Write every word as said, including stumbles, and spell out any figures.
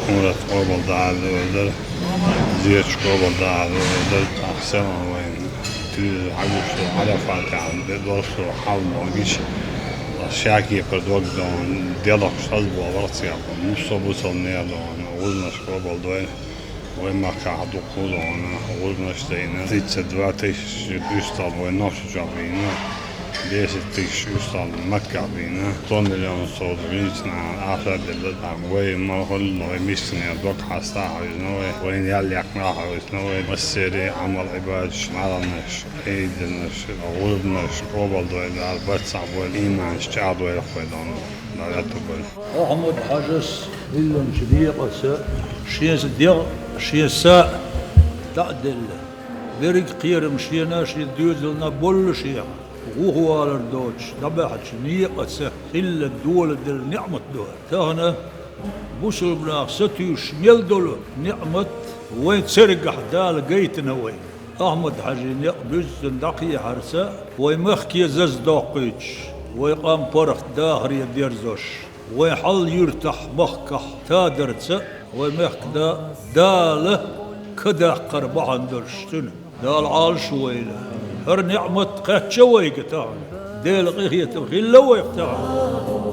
Мурат къобалдаккхар, зерача къобалдаккхар, ахсана вайн. Туьйра хьагуш ду, Ӏарафат тӀехь, бе дорсо хьалмо гича, ша кепара дог дона, делахь шаз боху вархцехь, муссо а бусалба нехан дона, гӀузнаш къобалдойла. Вай махкахь дукха хӀу дона, гӀузнаш дайна, тридцать два тысяч уьстагӀ вай Нохчийчохь бийна, десять тысяч уьстагӀ Маккахь бийна, сто миллион сов жинца нахана ахча делла, тӀаккха вай ма хуьллу, вай мисканех дог хьаста а хьаьвзина вай, вайна ял яккха а хьаьвзина вай, массеран а Ӏамал-Ӏибадаташ, марханаш, Ӏийданаш, гӀузнаш, къобалдойла, бацахь бойла, ийманаш чӀагӀдойла вай дона, Дала аьтту бойла. Ахьмад-Хьажас хиллачу некъаца шен дегӀ, шен са дӀа а делла, берриг кхерам шена, шен доьзална боллушехь, гӀо валар доцуш дӀабаьхьачу некъаца хилла доладелла ниӀмат ду. Тахана бусалба нах сатуьйсуш мел долу ниӀмат вайн цергахь Дала гайтина вайна. Ахьмад-Хьажин некъ буьззина дӀакхехьарца, вай махке заза доккхуьйтуш, вай къам паргӀат дахаре дерзош, вай хьал юьртахь махкахь тадарца, вай мехкан да Дала кадаккхар бахьана долуш цуьнан. Дала Ӏалаш войла. ХӀара ниӀмат кхаьчча вайга тахана. Делан къинхетам хилла вайх тахана.